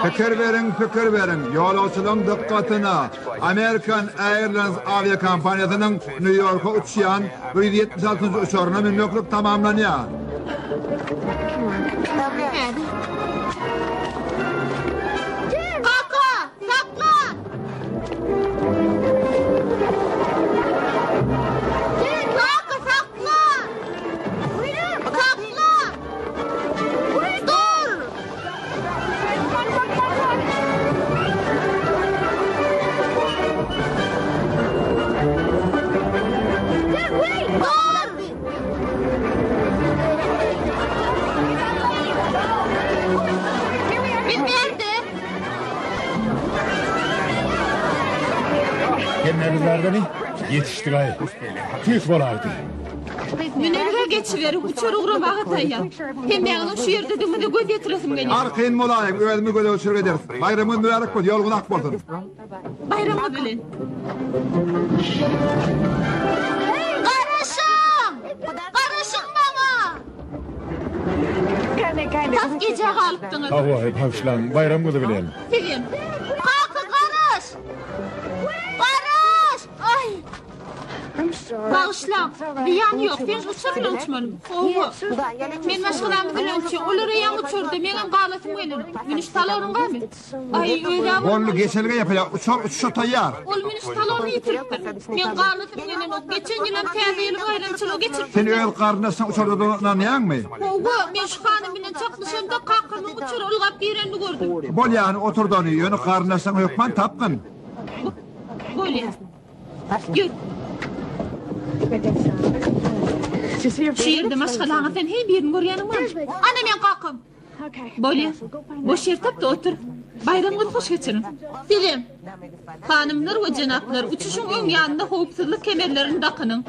Pikir beriň, pikir beriň, ýolagçylaryň dykgatyna! American Airlines awiakompaniýasynyň Nýu-Ýorka uçýan 176-njy uçaryna münmeklik tamamlanýar. Kaka, sakla! Kaka, sakla! Sakla! Dur! Dur! Biz bärde. Hemmämiz bärdemi? Ýetişdik-aý. Tüýs bolaýdy. Münelge geçiberiň, uçar ugramaga taýýar. Hemmäňiziň şu ýerdedigimize göz ýetiresim gelýär. Arkaýyn bolaýyň, özümiz gözegçilik ederis. Baýramyňyz mübärek bolsun, ýoluňyz ak bolsun. Baýramyňyz bilen. Garaşyň! Garaşyň maňa! Tas gijä galypdyňyz. Hawa, bagyşlaň, Baýram gyzy bilen. Sizem. Kaka, garaş! Garaş! Aý! Bagyşlaň, zyýany ýok, sen uçar bilen uçmalymy? Hawa. Men maşgalamyz bilen uçýan, olar eýýäm uçarda, meňem galasym gelenok. Münüş talonyň barmy? Aý, öz-ä Boldy, geçelge ýapylýar, uçar uçuşa taýýar. Ol münüş talonyny ýitiripdir. Meň galasym gelenok, geçen ýylam Täze ýyly baýramçylygy geçirip Sen öz garyndaşyň uçardadygyna ynanýaňmy? Hawa, men şu hanym bilen çaknyşamda kakamyň uçara ylgap girenini gördüm. Bolýa, hany oturdany, ýöne garyndaşyňy hökman tapgyn. Bolýa. Ýör. Şu ýerde maşgalaňa sen heý birini görýäniň barmy? Ana meň kakam. Bolýa. Boş ýer tap-da otur. Baýramyňyzy hoş geçiriň. Sizem. Hanymlar we jenaplar, uçuşyň öň ýanynda howpsuzlyk kemerlerini dakynyň.